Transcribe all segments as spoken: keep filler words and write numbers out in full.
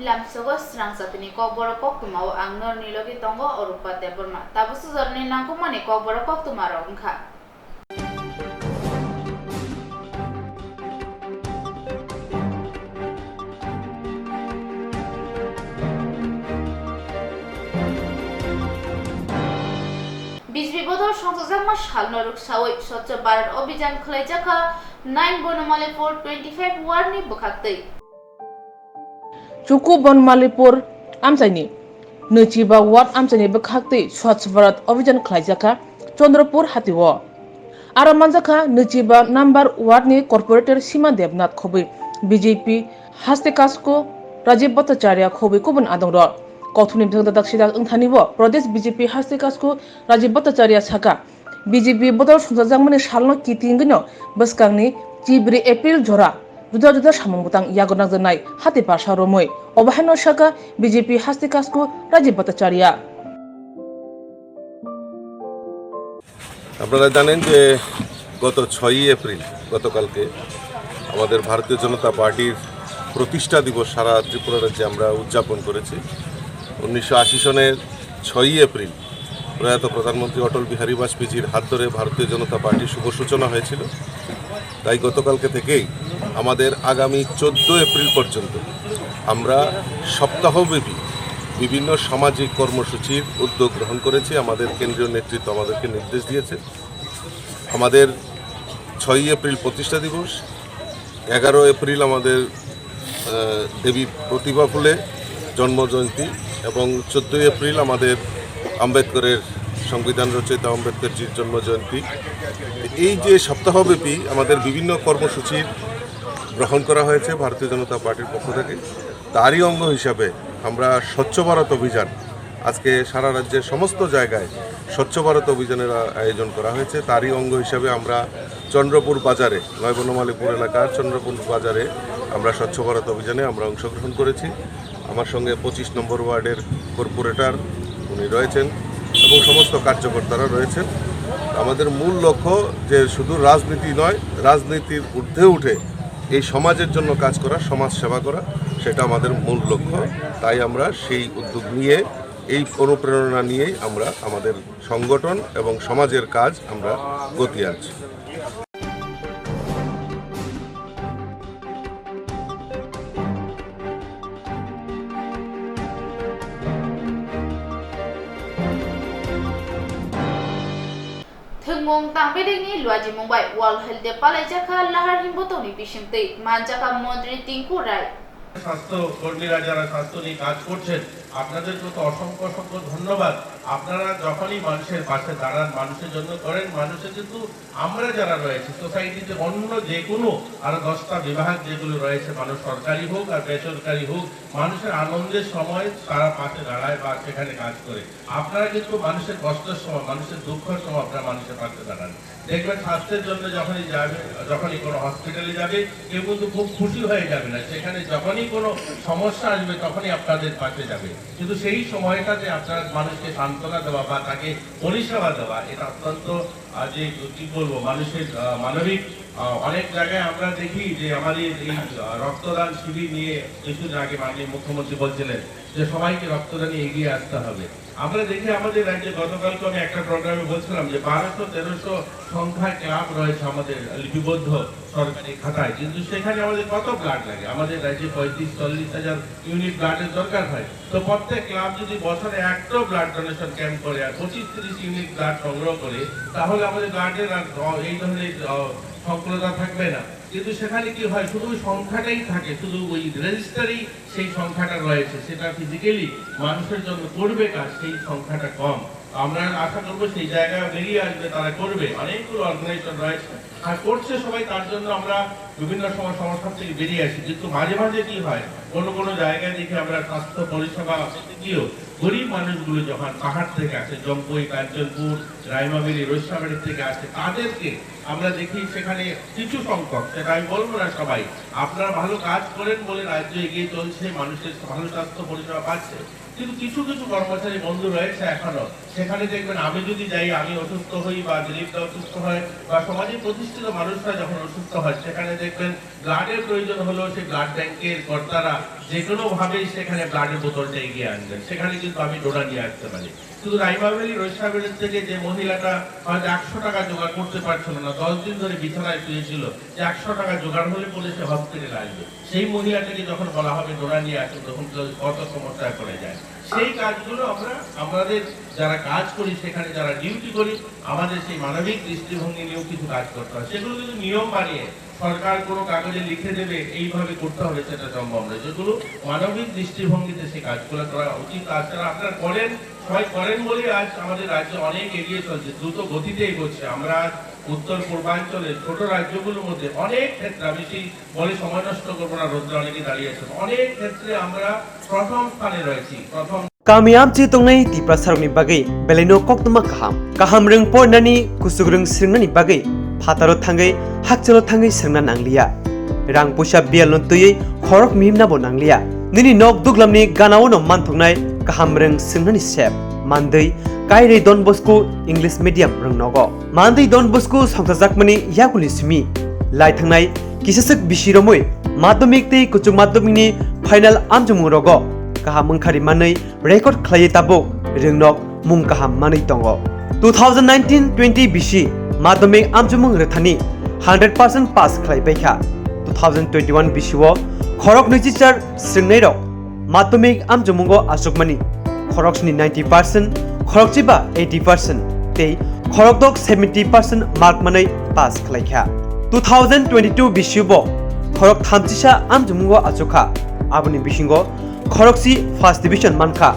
Lamsogo srang satini kokborok koktwmao ang norni logi tongo Orupa Debbarma. Tabuk sujorni nangkukmani kokborok koktwmarok wngkha. B J P bodol songchakjakma salno rwksawi Swachh Bharat Abhijan khwlaijakha nine Bonomalipur twenty-five ward ni bwkhaktwi. Chuku Bonomalipur amchaini nwichiba ward amchaini bwkhaktwi Swachh Bharat Abhijan khwlaijakha Chandrapur hatio. Aro manjakha nwichiba number ward ni corporator Sima Debnath khobwi B J P haste kasko Rajiv Bhattacharya khobwi kubun adongrok. Kothoni bwthang dadak sidak wngthanibo Pradesh B J P haste kasko Rajiv Bhattacharya saka, B J P bodol songchajakmani salno kitingwino bwskangni chibri April jora juda juda samung bwtang yago nangjaknai hati parsa romwi. Obo haino saka B J P haste kasko Rajiv Bhattacharya. আপনারা জানেন যে গত ছয়ই এপ্রিল, গতকালকে আমাদের ভারতীয় জনতা পার্টির প্রতিষ্ঠা দিবস সারা ত্রিপুরা রাজ্যে আমরা উদযাপন করেছি। উনিশশো আশি সনের ছয়ই এপ্রিল প্রয়াত প্রধানমন্ত্রী অটল বিহারী বাজপেয়ীজির হাত ধরে ভারতীয় জনতা পার্টির শুভ সূচনা হয়েছিল। তাই গতকালকে থেকেই আমাদের আগামী চোদ্দ এপ্রিল পর্যন্ত আমরা সপ্তাহব্যাপী বিভিন্ন সামাজিক কর্মসূচির উদ্যোগ গ্রহণ করেছি। আমাদের কেন্দ্রীয় নেতৃত্ব আমাদেরকে নির্দেশ দিয়েছে। আমাদের ছয়ই এপ্রিল প্রতিষ্ঠা দিবস, এগারো এপ্রিল আমাদের, আহ, দেবী প্রতিভা ফুলে জন্ম জয়ন্তী এবং চোদ্দই এপ্রিল আমাদের আম্বেদকরের, সংবিধান রচয়িতা আম্বেদকরজির জন্ম জয়ন্তী। এই যে সপ্তাহব্যাপী আমাদের বিভিন্ন কর্মসূচি গ্রহণ করা হয়েছে ভারতীয় জনতা পার্টির পক্ষ থেকে, তারই অঙ্গ হিসাবে আমরা স্বচ্ছ ভারত অভিযান, আজকে সারা রাজ্যের সমস্ত জায়গায় স্বচ্ছ ভারত অভিযানের আ-, আয়োজন করা হয়েছে। তারই অঙ্গ হিসাবে আমরা চন্দ্রপুর বাজারে, নয় বনমালীপুর এলাকার চন্দ্রপুর বাজারে আমরা স্বচ্ছ ভারত অভিযানে আমরা অংশগ্রহণ করেছি। আমার সঙ্গে পঁচিশ নম্বর ওয়ার্ডের কর্পোরেটর উনি রয়েছেন এবং সমস্ত কার্যকর্তারা রয়েছেন। আমাদের মূল লক্ষ্য যে শুধু রাজনীতি নয়, রাজনীতির ঊর্ধ্বে উঠে এই সমাজের জন্য কাজ করা, সমাজ সেবা করা, সেটা আমাদের মূল লক্ষ্য। তাই আমরা সেই উদ্যোগ নিয়ে, এই অনুপ্রেরণা নিয়েই আমরা আমাদের সংগঠন এবং সমাজের কাজ আমরা গতি আনছি। Thwngmung tangbelikni luajimung bai World Health Day palaijakha Lahar Himbotongni bisingtwi, manjakha Montri Tinku Rai. স্বাস্থ্য কর্মীরা যারা স্বাস্থ্য নিয়ে কাজ করছেন, আপনাদেরকে তো অসংখ্য, অসংখ্য ধন্যবাদ। আপনারা যখনই মানুষের পাশে দাঁড়ান, মানুষের জন্য করেন, মানুষের কিন্তু আমরা যারা রয়েছি সোসাইটিতে অন্য যে কোনো আরো দশটা বিভাগ যেগুলো রয়েছে, মানুষ সরকারি হোক আর বেসরকারি হোক, মানুষের আনন্দের সময় তারা পাশে দাঁড়ায় বা সেখানে কাজ করে। আপনারা কিন্তু মানুষের কষ্টের সময়, মানুষের দুঃখের সময় আপনারা মানুষের পাশে দাঁড়ান। দেখবেন স্বাস্থ্যের জন্য যখনই যাবে, যখনই কোনো হসপিটালে যাবে, কেউ কিন্তু খুব খুশি হয়ে যাবে না। সেখানে যখনই কোনো সমস্যা আসবে, তখনই আপনাদের পাশে যাবে। কিন্তু সেই সময়টাতে আপনারা মানুষকে সান্ত্বনা দেওয়া বা তাকে পরিষেবা দেওয়া, এটা অত্যন্ত, আহ, যে কি বলবো, মানুষের, আহ, মানবিক, আহ, অনেক জায়গায় আমরা দেখি যে আমাদের এই, আহ, রক্তদান শিবির নিয়ে কিছুদিন আগে মাননীয় মুখ্যমন্ত্রী বলছিলেন যে সবাইকে রক্তদানে এগিয়ে আসতে হবে। আমরা দেখি আমাদের রাজ্যে, গতকালকে আমি একটা প্রোগ্রামে বলছিলাম যে বারোশো তেরোশো সংখ্যায় ক্লাব রয়েছে আমাদের লিপিবদ্ধ সরকারি খাতায়, কিন্তু সেখানে আমাদের কত ব্লাড লাগে? আমাদের রাজ্যে পঁয়ত্রিশ চল্লিশ হাজার ইউনিট ব্লাডের দরকার হয়। তো প্রত্যেক ক্লাব যদি বছরে একটাও ব্লাড ডোনেশন ক্যাম্প করে আর পঁচিশ তিরিশ ইউনিট ব্লাড সংগ্রহ করে, তাহলে আমাদের ব্লাডের আর, আহ, এই ধরনের, আহ, সংকুলতা থাকবে না। কিন্তু সেখানে কি হয়, শুধু ওই সংখ্যাটাই থাকে, শুধু ওই রেজিস্টারেই সেই সংখ্যাটা রয়েছে, সেটা ফিজিক্যালি মানুষের জন্য করবে কাজ, সেই সংখ্যাটা কম। আমরা আশা করবো সেই জায়গায় বেরিয়ে আসবে, তারা করবে। অনেকগুলো অর্গানাইজেশন রয়েছে, আর করছে সবাই, তার জন্য আমরা বিভিন্ন সময় সমস্যা থেকে বেরিয়ে আসি। কিন্তু মাঝে মাঝে কি হয়, কোনো কোনো জায়গায় দেখি আমরা স্বাস্থ্য পরিষেবা দিয়েও গরিব মানুষগুলো যখন পাহাড় থেকে আসে, জম্পুই, কাঞ্চনপুর, রায়মাবেলি, রৈসাবাড়ি থেকে আসে, তাদেরকে আমরা দেখি সেখানে কিছু সংখ্যক, সেটা আমি বলবো না সবাই, আপনারা ভালো কাজ করেন বলে রাজ্য এগিয়ে চলছে, মানুষের ভালো স্বাস্থ্য পরিষেবা পাচ্ছে। কিন্তু কিছু কিছু কর্মচারী বন্ধু রয়েছে এখনো, সেখানে দেখবেন আমি যদি যাই, আমি অসুস্থ হই বা দিলীপ দা অসুস্থ হয় বা সমাজে প্রতিষ্ঠিত মানুষরা যখন অসুস্থ হয়, সেখানে দেখবেন, ব্লাডের প্রয়োজন হলেও সেই ব্লাড ব্যাংকের কর্তারা যে কোনোভাবেই সেখানে ব্লাডের বোতলটা এগিয়ে আনবেন, সেখানে কিন্তু আমি ডোনার নিয়ে আসতে পারি। শুধু রাইমা ভ্যালি রৈশাবেড়ির থেকে যে মহিলাটা হয়তো একশো টাকা জোগাড় করতে পারছিল না, দশ দিন ধরে বিছানায় শুয়েছিল, যে একশো টাকা জোগাড় হলে পরে সে হসপিটালে আসবে, সেই মহিলাটাকে যখন বলা হবে ডোনার নিয়ে আসুন, তখন কত সমস্যায় পড়ে যায়। সেই কাজগুলো আমরা, আমাদের যারা কাজ করি, সেখানে যারা ডিউটি করি, আমাদের সেই মানবিক দৃষ্টিভঙ্গি নিয়েও কিছু কাজ করতে হয়। সেগুলো কিন্তু নিয়ম বানিয়ে সরকার কোনো কাগজে লিখে দেবে এইভাবে করতে হবে, সেটা সম্ভব নয়। যেগুলো মানবিক দৃষ্টিভঙ্গিতে সেই কাজগুলো করা উচিত। তাছাড়া আপনারা করেন, সবাই করেন বলেই আজ আমাদের রাজ্য অনেক এগিয়ে চলছে, দ্রুত গতিতে এগোচ্ছে। আমরা আজ উত্তর পূর্বাঞ্চলের ছোট রাজ্যগুলোর মধ্যে অনেক ক্ষেত্রে, আমি সেই বলে সময় নষ্ট করবো না, রোদ্রে অনেকে দাঁড়িয়ে আছেন, অনেক ক্ষেত্রে আমরা প্রথম স্থানে রয়েছি, প্রথম Kami amchi tongnai Tiprasarokni bagwi belaino koktwma kaham. Kaham rwng porinani, kuchuk rwng swrwngnani bagwi phataro thangwi, hakchalo thangwi swrwngna nangliya. Rang puisa biyalno twiwi khorok mihimnabo nangliya. Nini nok duglamni ganaono manthoknai kaham rwng swrwngnani sep. Mandwi, Kairwi Don Bosco English Medium rwng nogo. Mandwi Don Bosco songchajakmani yakuni simi lai thangnai kisaswk bisi romwi madhyamik tei kuchuk madhyamikni final amchomung rogo kaham wngkhari manwi record khlaiwi tabuk rwngnok mung kaham manwi tongo. Two thousand nineteen twenty bisi madhyamik amchomung rwthani hundred percent pass khlai paikha. Two thousand twenty-one bisio khorok nwichichar swrwngnairok madhyamik amchomungo achukmani khoroksni ninety percent, khorokchiba eighty percent tei khorokdok seventy percent mark manwi pass khlaikha. Two thousand twenty-two bisibo khorok thamchisa amchomungo achukha, aboni bisingo khorokchi first division mankha,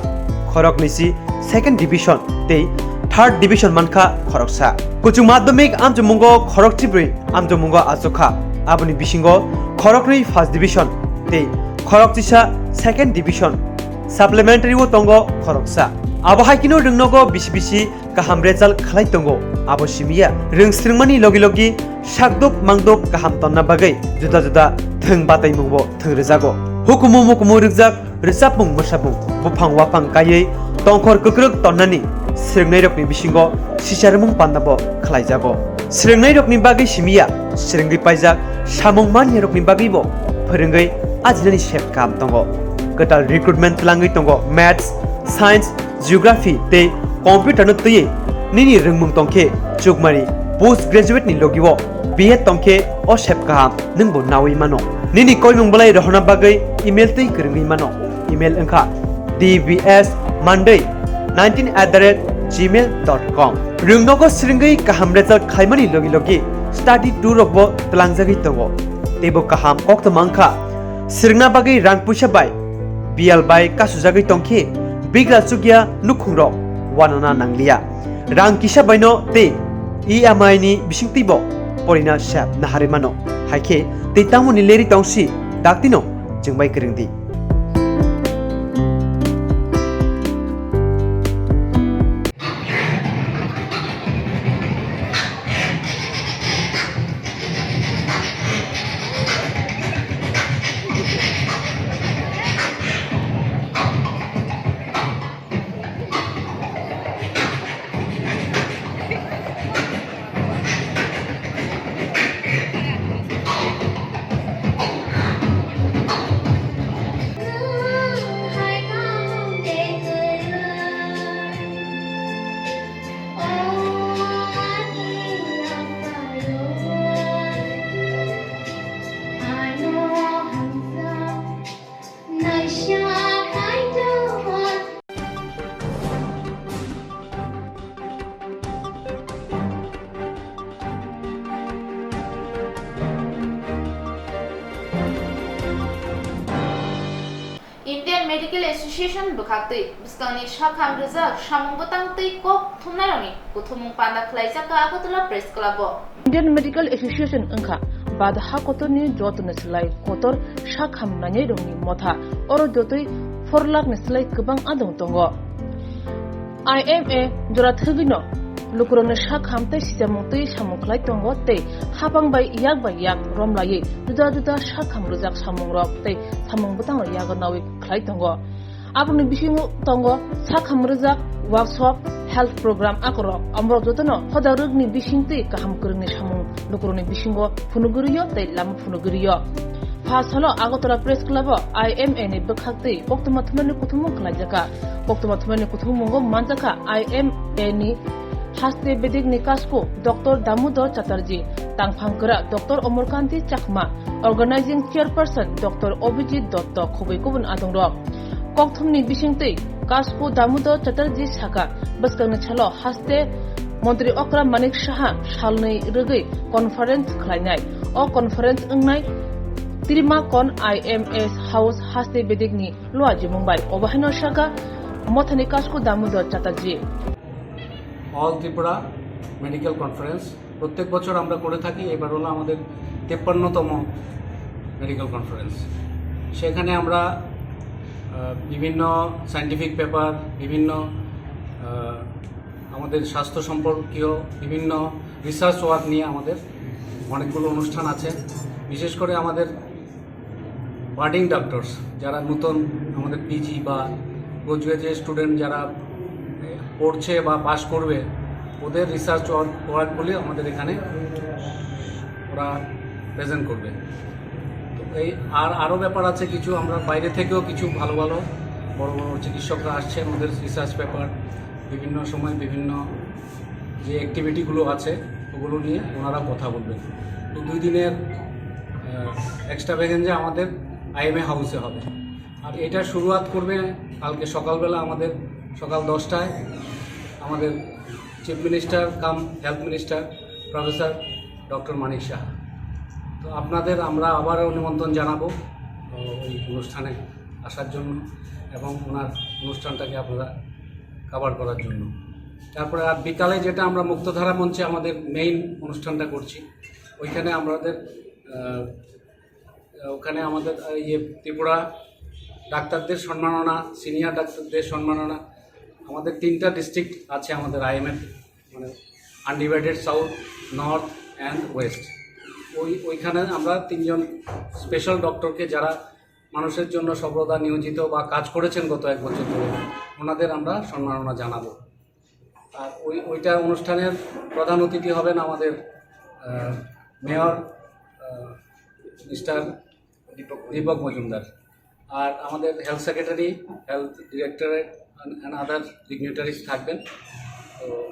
khoroknwisi second division tei third division mankha khoroksa. Kuchuk madhyamik amchomungo khorokchibrwi amchomungo achukha, aboni bisingo khoroknwi first division tei khorokchisa second division, supplementary o tongo khoroksa. Abo hai kheno rwngnogo bisi bisi kaham result khlai tongo, abo simiya rwng swrwngmani logi logi sakduk mangduk kaham tonna bagwi juda juda thwng bataimungbo thwng rwjago. Hukumu mukumu rwkjak rwchapmung mwsapmung, buphang waphang kaiwi tongkhor kwkrwk tonnani swrwngnairokni bisingo sicharmung pandabo khlaijago. Swrwngnairokni bagwi simiya swrwngwi paijak samung maniyarokni bagwibo phwrwngwi ajinani sep kaham tongo. Kwtal recruitment twlangwi tongo Maths, Science, Geography tei Computer no twiwi nini rwngmung tongkhe chukmani post graduate ni logio B Ed tongkhe o sep kaham nwngbo nawi mano. Nini koimung belai rohorna bagwi email twi kwrwngwi mano. Email wngkha D B S Monday nineteen at the rate gmail dot com. Rwngnogo swrwngwi kaham result khlaimani logi logi study tour rokbo twlangjagwi tongo. Teibo kaham koktwma wngkha swrwngna bagwi rang puisa bai biyal bai kasujagwi tongkhe bigra chukya nukhungrok wanana nangliya. Rang kisa baino tei E M I ni bisingtwibo porina sa naharwi mano. Haikhe tei tamoni leri tongsi daktino chwngbai kwrwngdi. Indian Medical Association bwkhaktwi bwskangni sakham rwjak samung bwtang tei kok thumnairokni kuthumung panda khlaijak kha Agartala Press Club o. Indian Medical Association wngkha bad ha kotorni jotoni slai kotor sakham nainairokni motha. Oro jotoi four lakh ni slai kwbang adong tongo. I M A jora thwgwino lukurokno sakham tei sichamung twi samung khlai tongo tei hapang bai yak bai yak romlaiwi juda juda sakham rwjak samungrok tei samung bwtangrok yago nawi khlai tongo. Aboni bisingo tongo sakham rwjak workshop, health program akorok omorok jotono hoda rwgni bisingtwi kaham kwrwngni samung lukurokni bisingo phunugwi rwio tei lama phunugwi rwio. Pha salo Agartala Press Club o I M A ni bwkhaktwi koktwma thumnani kuthumung khlaijakha. Koktwma thumnani kuthumungo manjakha I M A ni Haste Bedikni kasku Doctor Damodar Chatterjee, tangphang kwrak Doctor Omorkanti Chakma, Organizing Chairperson Doctor Abhijit Dotto khobwi kubun adongrok. Kokthumni bisingtwi kasku Damodar Chatterjee sakha, bwskangni salo haste Montri Okra Manik Saha salnwi rwgwi conference khlainai. O conference wngnai Trimakon I M S House Haste Bedikni Luaji Mumbai. Obo haino sakha Mothani kasku Damodar Chatterjee. All Tripura medical conference প্রত্যেক বছর আমরা করে থাকি। এবার হলো আমাদের তেপ্পান্নতম medical conference. সেখানে আমরা আহ, বিভিন্ন সায়েন্টিফিক পেপার, বিভিন্ন আহ, আমাদের স্বাস্থ্য সম্পর্কীয় বিভিন্ন রিসার্চ ওয়ার্ক নিয়ে আমাদের অনেকগুলো অনুষ্ঠান আছে। বিশেষ করে আমাদের বার্ডিং ডক্টরস, যারা নতুন আমাদের পিজি বা গ্রাজুয়েট স্টুডেন্ট যারা পড়ছে বা পাস করবে, ওদের রিসার্চ ওয়ার্কগুলি আমাদের এখানে ওরা প্রেজেন্ট করবে। তো এই আর আরও ব্যাপার আছে কিছু, আমরা বাইরে থেকেও কিছু ভালো ভালো বড় বড় চিকিৎসকরা আসছেন, ওদের রিসার্চ পেপার বিভিন্ন সময় বিভিন্ন যে অ্যাক্টিভিটিগুলো আছে ওগুলো নিয়ে ওনারা কথা বলবেন। তো দুই দিনের এক্সট্রা ভ্যাকেন্সি আমাদের আইএমএ হাউসে হবে। আর এটা শুরুয়াত করবে কালকে সকালবেলা, আমাদের সকাল দশটায় আমাদের চিফ মিনিস্টার কাম health minister professor doctor Manik সাহা। তো আপনাদের আমরা আবারও নিমন্ত্রণ জানাবো, আহ, ওই অনুষ্ঠানে আসার জন্য এবং ওনার অনুষ্ঠানটাকে আপনারা কভার করার জন্য। তারপরে আর বিকালে যেটা আমরা মুক্তধারা মঞ্চে আমাদের মেইন অনুষ্ঠানটা করছি, ওইখানে আমাদের আহ, ওখানে আমাদের আহ, ইয়ে ত্রিপুরা ডাক্তারদের সম্মাননা, সিনিয়র ডাক্তারদের সম্মাননা। আমাদের তিনটা ডিস্ট্রিক্ট আছে আমাদের আইএমএ, মানে undivided south, north and West. ওই ওইখানে আমরা তিনজন স্পেশাল ডক্টরকে, যারা মানুষের জন্য সর্বদা নিয়োজিত বা কাজ করেছেন গত এক বছর ধরে, ওনাদের আমরা সম্মাননা জানাবো। আর ওই ওইটা অনুষ্ঠানের প্রধান অতিথি হবেন আমাদের আহ, মেয়র আহ, মিস্টার দীপক মজুমদার। আর আমাদের health secretary, health directorate and other dignitaries থাকবেন। তো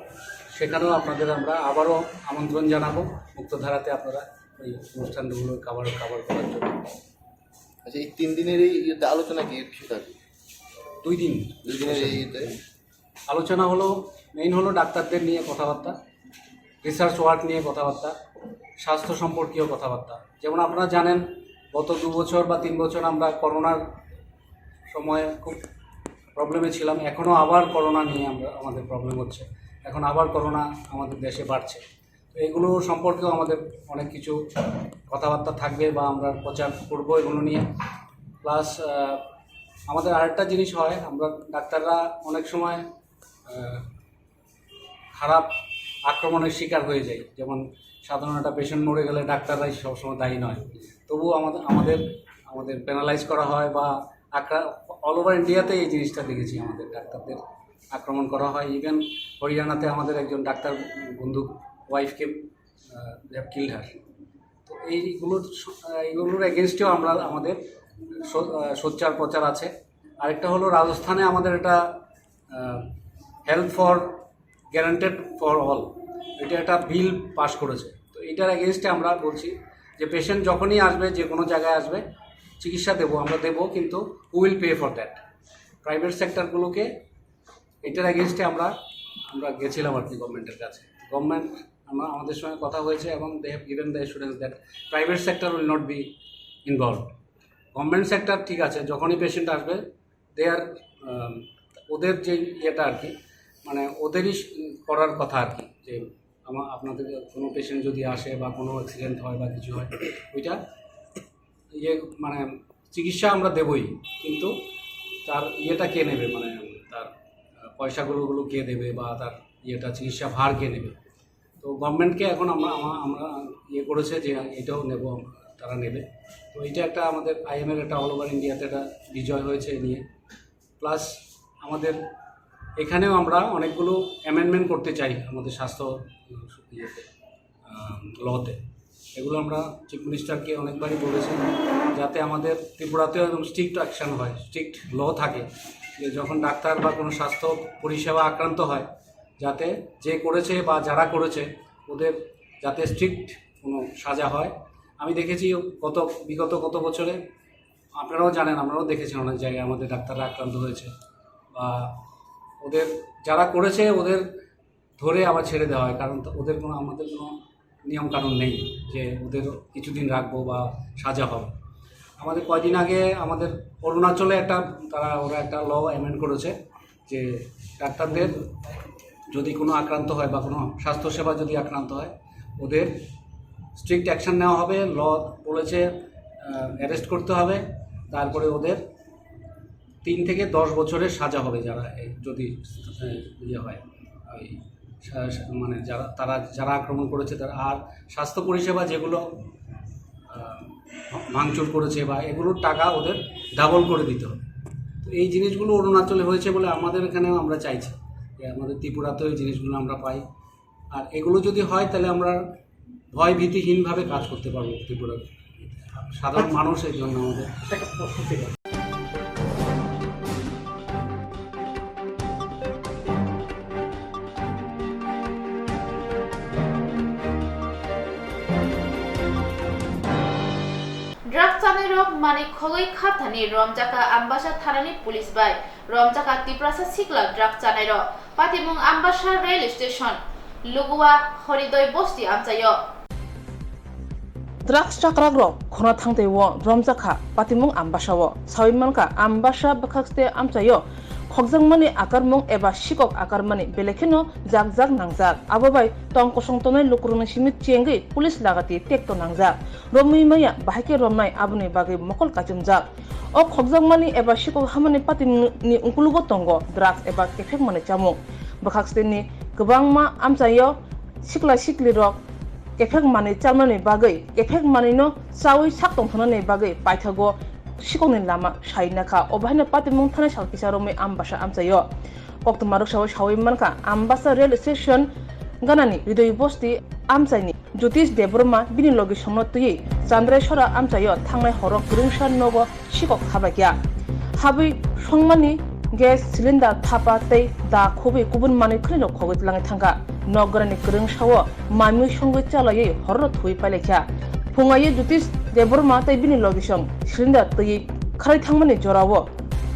সেখানেও আপনাদের আমরা আবারও আমন্ত্রণ জানাবো মুক্তধারাতে আপনারা ওই অনুষ্ঠানগুলো কভার কভার করার জন্য। আচ্ছা, এই তিন দিনের এই ইয়েতে আলোচনা কি বিষয় থাকবে? দুই দিন। দুই দিনের এই ইয়েতে? আলোচনা হলো, মেইন হলো ডাক্তারদের নিয়ে কথাবার্তা, রিসার্চ ওয়ার্ক নিয়ে কথাবার্তা, স্বাস্থ্য সম্পর্কীয় কথাবার্তা। যেমন আপনারা জানেন, গত দু বছর বা তিন বছর আমরা করোনার সময় খুব প্রবলেমে ছিলাম। এখনও আবার করোনা নিয়ে আমরা, আমাদের প্রবলেম হচ্ছে। এখন আবার করোনা আমাদের দেশে বাড়ছে। তো এগুলো সম্পর্কেও আমাদের অনেক কিছু কথাবার্তা থাকবে বা আমরা প্রচার করব এগুলো নিয়ে। প্লাস আমাদের আরেকটা জিনিস হয়, আমরা ডাক্তাররা অনেক সময় আহ, খারাপ আক্রমণের শিকার হয়ে যাই। যেমন সাধারণ একটা পেশেন্ট মরে গেলে ডাক্তাররাই সবসময় দায়ী নয়, তবুও আমাদের আমাদের আমাদের পেনালাইজ করা হয় বা আক্রা অল ওভার ইন্ডিয়াতে এই জিনিসটা দেখেছি, আমাদের ডাক্তারদের আক্রমণ করা হয়। ইভেন হরিয়ানাতে আমাদের একজন ডাক্তার বন্ধু ওয়াইফকে, they have killed her। তো এইগুলোর স- আহ, এগুলোর এগেনস্টেও আমরা আমাদের স- আহ, সোচ্চার প্রচার আছে। আরেকটা হলো রাজস্থানে আমাদের একটা health for guaranteed for all, এটা একটা বিল পাস করেছে। তো এটার এগেনস্টে আমরা বলছি যে পেশেন্ট যখনই আসবে, যে কোনো জায়গায় আসবে, চিকিৎসা দেবো আমরা, দেবো, কিন্তু we will pay for that। Private সেক্টরগুলোকে, এটার এগেনস্টে আমরা আমরা গেছিলাম আর কি গভর্নমেন্টের কাছে। গভর্নমেন্ট আমরা আমাদের সঙ্গে কথা হয়েছে এবং they have given the assurance that private sector will not be involved। Government sector ঠিক আছে, যখনই পেশেন্ট আসবে, দে আর ওদের যে ইয়েটা আর কি, মানে ওদেরই স- করার কথা আর কি, যে আমার আপনাদের কোনো পেশেন্ট যদি আসে বা কোনো অ্যাক্সিডেন্ট হয় বা কিছু হয়, ওইটা ইয়ে মানে চিকিৎসা আমরা দেবই, কিন্তু তার ইয়েটা কে নেবে, মানে তার আহ, পয়সাগুলো গুলো কে দেবে বা তার ইয়েটা চিকিৎসা ভার কে নেবে? তো গভর্নমেন্টকে এখন আমরা আমা- আমরা ইয়ে করেছে যে এটাও নেব, তারা নেবে। তো এটা একটা আমাদের আইএমএর একটা অল ওভার ইন্ডিয়াতে একটা বিজয় হয়েছে এ নিয়ে। প্লাস আমাদের এখানেও আমরা অনেকগুলো অ্যামেন্ডমেন্ট করতে চাই আমাদের স্বাস্থ্য ইয়েতে, লতে। এগুলো আমরা চিফ মিনিস্টারকে অনেকবারই বলেছি, যাতে আমাদের ত্রিপুরাতেও একদম স্ট্রিক্ট অ্যাকশন হয়, স্ট্রিক্ট ল থাকে, যে যখন ডাক্তার বা কোনো স্বাস্থ্য পরিষেবা আক্রান্ত হয়, যাতে যে করেছে বা যারা করেছে ওদের যাতে স্ট্রিক্ট কোনো সাজা হয়। আমি দেখেছি গত, বিগত কত বছরে, আপনারাও জানেন, আমরাও দেখেছি অনেক জায়গায় আমাদের ডাক্তাররা আক্রান্ত হয়েছে, বা ওদের যারা করেছে ওদের ধরে আবার ছেড়ে দেওয়া হয়, কারণ তো ওদের কোনো, আমাদের কোনো নিয়ম কানুন নেই যে ওদের কিছুদিন রাখবো বা সাজা হবে। আমাদের কয়দিন আগে আমাদের অরুণাচলে একটা, তারা, ওরা একটা ল অ্যামেন্ড করেছে যে ডাক্তারদের যদি কোনো আক্রান্ত হয় বা কোনো স্বাস্থ্যসেবা যদি আক্রান্ত হয়, ওদের স্ট্রিক্ট অ্যাকশন নেওয়া হবে। ল বলেছে অ্যারেস্ট করতে হবে, তারপরে ওদের তিন থেকে দশ বছরের সাজা হবে, যারা এই যদি, আহ, ইয়ে হয়, ওই সা-, সা-, মানে যারা, তারা যারা আক্রমণ করেছে তারা। আর স্বাস্থ্য পরিষেবা যেগুলো, আহ, ভাঙচুর করেছে বা এগুলোর টাকা ওদের ডাবল করে দিতে হবে। তো এই জিনিসগুলো অরুণাচলে হয়েছে বলে আমাদের এখানেও আমরা চাইছি যে আমাদের ত্রিপুরাতেও এই জিনিসগুলো আমরা পাই। আর এগুলো যদি হয় তাহলে আমরা ভয় ভীতিহীনভাবে কাজ করতে পারবো ত্রিপুরার সাধারণ মানুষ। এই জন্য আমাদের একটা প্রস্তুতি দরকার। Drug chanai rok mani khogwi khathani romjaka Ambasa thanani police bai. Romjaka Tiprasa sikla drug chanai rok. Patimung Ambasa rail station, Lugua Horidoi bosti amchaio. Drugs chakrak rok khona thangtwi o romjakha patimung Ambasa o. Sawi mankha Ambasa bwkhakste amchaio khokjakmani akarmung eba sikok akarmani belai kheno jak jak nangjak. Abo bai tong kosong tongnai lukurokni simi chengwi police lagati tekto nangjak. Romwi maya bahai khe romnai aboni bagwi mokol kachumjak. O khokjakmani eba sikok hamani patini ukulugo tongo drugs eba kephek manwi chamung. Bwkhak sini kwbangma amchaio sikla siklirok kephek manwi chamnani bagwi, kephek manwino chawi sak tongthoknani bagwi paithago sikokni lama sai nakha. Obo haino patimung thani sal kisa romwi Ambasa amchaio. Koktwma rwksaui saui mankha, Ambasa rail station ganani Ridoi bosti amchaini Jyotish Debbarma bini logisongno twiwi Chandrai Sora amchaio thangnai horo kwrwngsa nogo sikok thabaikha. Habwi songmani gas cylinder thapa tei da khobwi kubun manwi khwnirok khogwi tlangwi thangkha. Nok gwnani kwrwngsao mamwi songwi chalaiwi horno thuwi pailaikha. Phungaio Jyotish Debbarma tei bini logisong cylinder twiwi kharwi thangmani jorao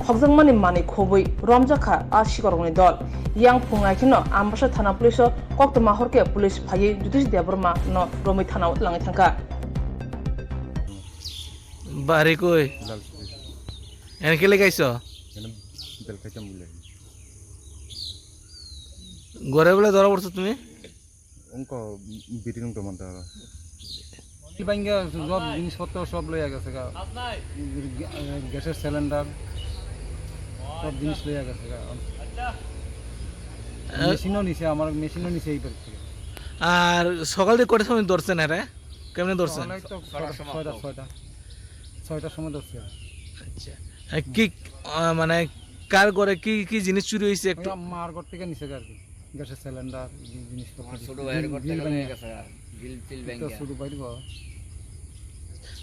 khokjakmani manwi khobwi romjakha a sikorokni dol. Yang phung hai kheno Ambasa thana police o koktwma horkhe police phaiwi Jyotish Debbarma no romwi thana o twlangwi thangkha. Bari koi? Lal Suri. Ene kele kaiso? Ene bel kaitam bole. Gore bole dora porso tumi? Wngkha biri wngtongmani oro. Bangya job jinispotter sob loiya gese ga. Gasor cylinder sob jinis loiya gese ga. Machine o nise, amar machine o nise ei bar. Ar sokal de kotar somoy dorsen ere? Kemne dorsen? Sokal to soita, soita, soita. Soitar somoy dorsen. Accha. Ki, mane kar gore ki ki jinis churi hoyse ektu? Mar gor theke nise ga ar ki. Gasor cylinder, ji-, jinispottro. Amar choto bhaiyer ghor theke loiya gese ga, grill till bhengya. Choto bhai bo.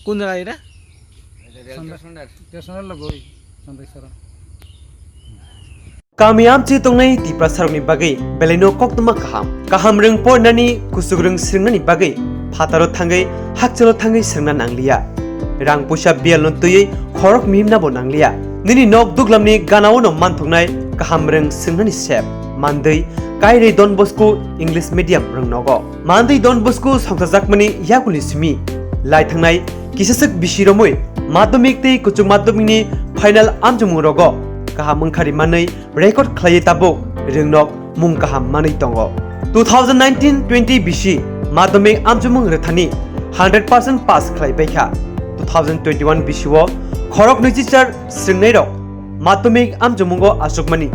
Kun jaga eta? Eta rail station er. Station er logoi, Chandrai Sora. Kami amchi tongnai Tiprasarokni bagwi belaino koktwma kaham. Kaham rwng pornani, kuchuk rwng swrwngnani bagwi phataro thangwi, hakchalo thangwi swrwngna nangliya. Rang puisa biyalno twiwi khorok mihimnabo nangliya. Nini nok duglamni ganaono manthoknai kaham rwng swrwngnani sep. Mandwi, Kairwi Don Bosco English Medium rwng nogo. Mandwi Don Bosco songchajakmani yakuni simi lai thangnai kisaswk bisi romwi madhyamik tei kuchuk madhyamikni final amchomung rogo kaham wngkhari manwi record khlaiwi tabuk rwngnok mung kaham manwi tongo. Two thousand nineteen twenty bisi madhyamik amchomung rwthani hundred percent pass khlai paikha. Two thousand twenty-one bisio khorok nwichichar swrwngnairok madhyamik amchomungo achukmani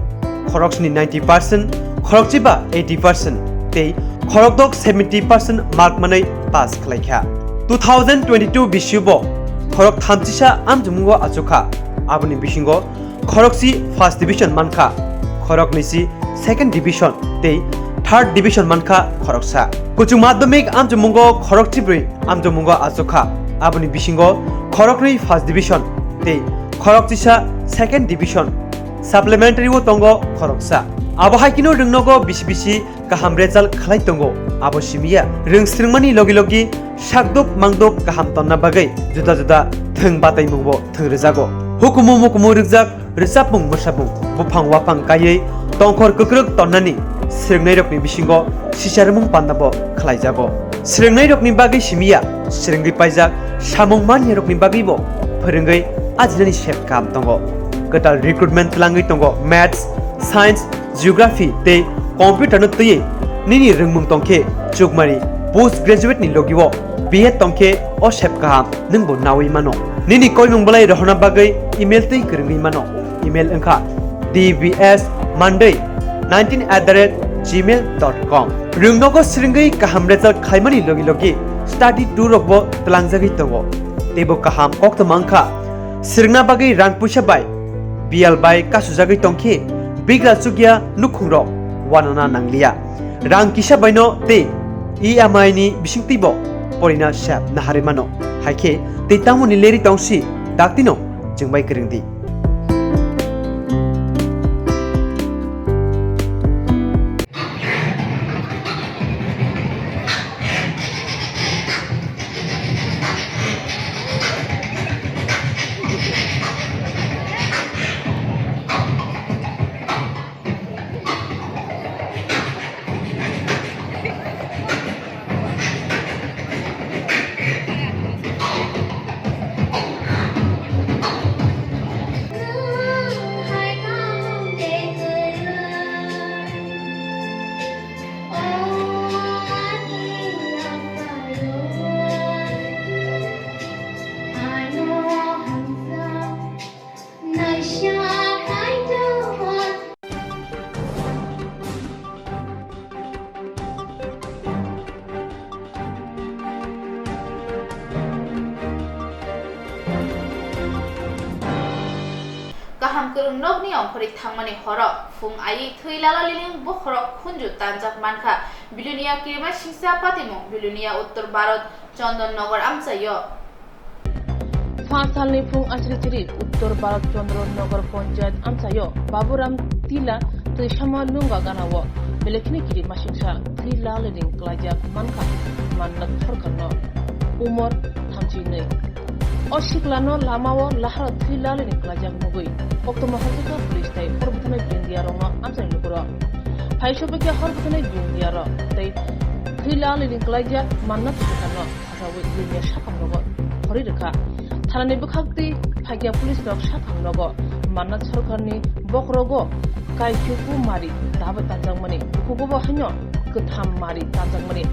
khorok sni ninety percent, khorok chiba eighty percent tei khorok dok seventy percent mark manwi pass khlaikha. Two thousand twenty-two bisio bo khorok thamchisa amchomungo achukha, aboni bisingo khorokchi first division mankha, Khoroknwi si second division tei third division mankha khoroksa. Kuchuk madhyamik amchukmungo khorokchibrwi amchukmungo achukha. Aboni bisingo khoroknwi first division tei khorokchisa second division. Supplementary o tongo khoroksa. Abo hai kheno rwngnogo bisi bisi kaham result khlai tongo. Abo simiya rwng swrwngmani logi logi sakduk mangduk kaham tonna bagwi juda juda thwng bataimungbo thwng rwjago. Hukumu mukumu rwkjak rwchapmung mwsapmung buphang waphang kaiwi tongkhor kwkrwk tonnani swrwngnairokni bisingo sicharmung pandabo khlaijago. Swrwngnairokni bagwi simiya swrwngwi paijak samung maniyarokni bagwibo phwrwngwi ajinani sep kaham tongo. Kwtal recruitment twlangwi tongo Maths, Science, Geography tei Computer no twiwi nini rwngmung tongkhe chukmani post graduate ni logio B Ed tongkhe o sep kaham nwngbo nawi mano. Nini koimung belai rohorna bagwi email twi kwrwngwi mano. Email wngkha D B S Monday nineteen at the rate gmail dot com. Rwngnogo swrwngwi kaham result khlaimani logi logi study tour rokbo twlangjagwi tongo. Teibo kaham koktwma wngkha swrwngna bagwi rang puisa bai biyal bai kasujagwi tongkhe bigra chukya nukhungrok wanana nangliya. Rang kisa baino tei E M I ni bisingtwibo porina sep naharwi mano. Haikhe tei tamoni leri tongsi daktino chwngbai kwrwngdi. Kaham kwrwng nokni ongkhorwi thangmani horo phung aiwi thwi lala liling bokhorok khunju tanjak mankha Bilonia Kirimasingcha patimung Bilonia Uttor Bharat Chandan Nagar amchaio. Pha salni phung achiri chiri Uttor Bharat Chandra Nagar Panchayat amchaio Baburam Tila twi sama lunga ganao belai kheno kirimasingcha thwi laliling klaijak mankha Mannat Sarkarno, umor thamchi nwi. O siklano lamao laharo thwi laliling klaijak nugwi koktwma hojakha police tei hor bwthanai bindiyarokno amchaini lukurok. Phai sopikhe hor bwthanai bindiyarok tei thwi laliling klaijak Mannat Sarkarno phasawi Bilonia sakhamrogo khorwi rwkha. Thanani bwkhaktwi phaikya police rok sakhamrogo Mannat Sarkarni bokhorogo kaikhuku mari dabai tanjakmani, bukhugobo haino kwtham mari tanjakmani.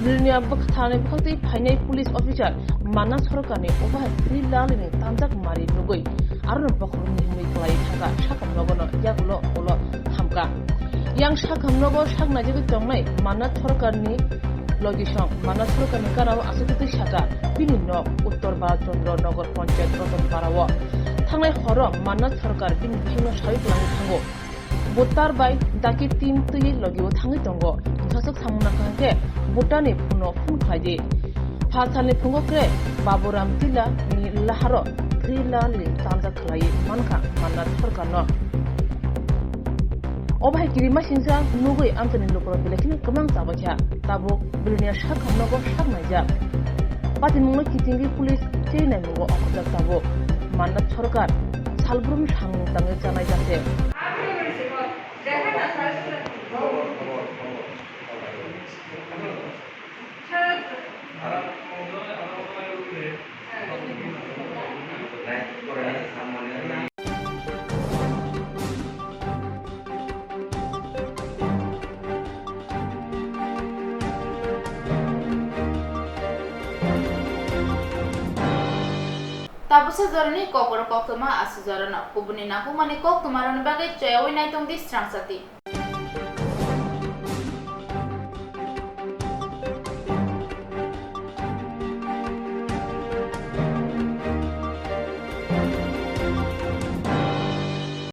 Bilonia bwkha-, thanani bwkhaktwi phainai police officer Mannat Sarkarni obo hai thwi laliling tanjak mari nugwi arono bokhorokni himwi kwlaiwi thangkha, sakhamrogono yagulo ulo thamkha. Yang sakhamrogo sak naijagwi tongnai Mannat Sarkarni logisong Mannat Sarkarni ganao aswk twi saka bini nok Uttor Bharat Chandra Nagar Panchayat Ratanparao. Thangnai horo Mannat Sarkar bini bisingno sawi kwlangwi thango. Voter bai daki team twiwi logio thangwi tongo. Wngthaswk samung nangkha hwnkhe voterni phone-o phone khlaidi. Pha salni phungo kre Baburam Tila ni laharo thwi laliling tanjak khlaiwi mankha Mannat Sarkarno. Obo hai kirimasingcha nugwi amchaini lukurok belai kheno kwmang chabaikha. Tabuk Bilonia sakhamnogo sak naijak. Patimungno kitingwi police cheinaimungo ongkhorjak tabuk. Mannat Sarkar salbrum samung tangwi chanai jase. Tabuksa jorani kokborok koktwma aswk jorano kubuni nangkukmani koktwmarokni bagwi choyawi naitongdi Srangsati.